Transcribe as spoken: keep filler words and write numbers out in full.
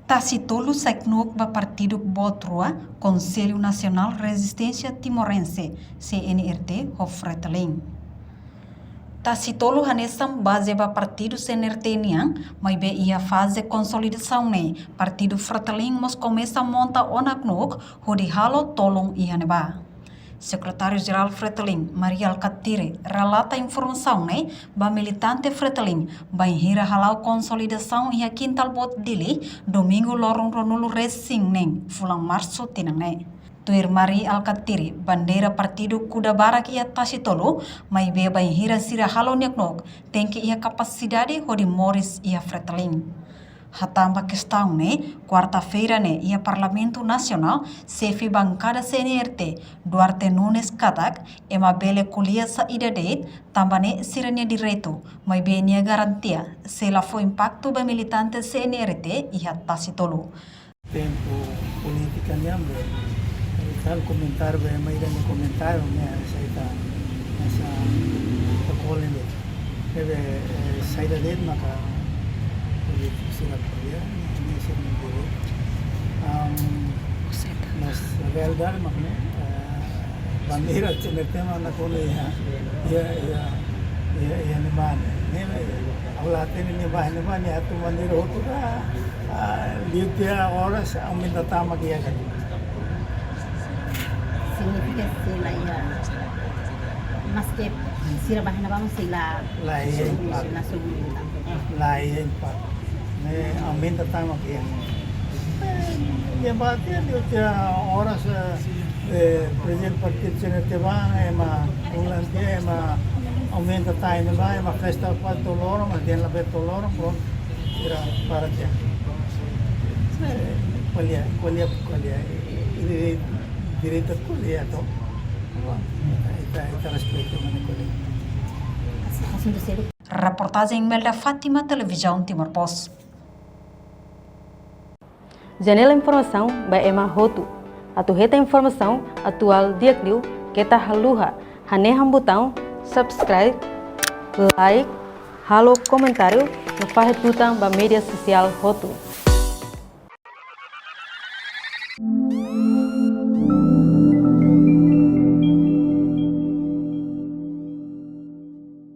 Tasi Tolu sai knuuk ba partidu boot rua, Konsellu Nasionál Rezisténsia Timorense, C N R T, ho Fretilin. Tasi Tolu hanesan baze ba partidu C N R T nian, maibé iha faze konsolidasaun ne'e, partidu Fretilin mós komesa monta ona knuuk, hodi halo tolun iha ne'ebá. Sekretáriu Jerál Fretilin, Mari Alkatiri, relata informasaun ne'e ba militante Fretilin, bainhira hala'o konsolidasaun iha Kintal Boot Dili, Domingu loron ruanulu-resin-neen, fulan Marsu tinan ne'e. Tuir Mari Alkatiri, bandeira partidu kuda barak iha Tasi Tolu, maibé bainhira sira halo nia knuuk, tenke iha kapasidade hodi moris iha Fretilin. Hatán ba kestaun ne'e, kuarta-feira ne'e iha Parlamentu Nasionál, xefe bankada C N R T, Duarte Nunes katak, ema bele ko'alia saida de'it, tanba ne'e sira-nia direitu, maibé nia garantia, sei la fó impaktu ba militante C N R T iha Tasi Tolu. Tempu polítika nian be, eh, tal komentáriu be, ema ida-ne'e komentáriu, ne'e, sai ta, esa, ta kolen de. Ne'ebé, eh, saida de'it maka polítiku sira ko'alia, ne'e, ne'e sira-nia direitu. Am, mas realidade mak ne'e, eh, bandeira C N R T mak nakonu iha, iha, iha, iha, iha ne'ebá ne'e. Ne'ebé, ha'u la hatene ne'ebá, ne'ebá ne'e atu bandeira hotu ka, ah, liu tiha oras aumenta tama iha ka. Signifika sei la iha, maske sira ba iha ne'ebá mós sei la, la iha impaktu. La iha impaktu. Ne'e aumenta tama iha. Eh, debate liu tiha oras, eh, eh, prezidente partidu C N R T bá, ema, ulan tiha, ema aumenta tama iha ne'ebá, ema festa kuaze to'o loron, mas dehan labele to'o loron, prontu, sira para tiha. Eh, ko'alia, ko'alia, ko'alia, eh, eh, direitu ko'alia, to. Ita, ita, ita respeita, mana ko'alia. Asuntu seluk. Reportajen Imelda Fátima, Televizaun Timor Post. Janela informasaun ba ema hotu. Atu hetan informasaun atuál di'ak liu, keta haluha hanehan butaun subscribe, like, halo komentáriu, no fahe tutan ba média sosiál hotu.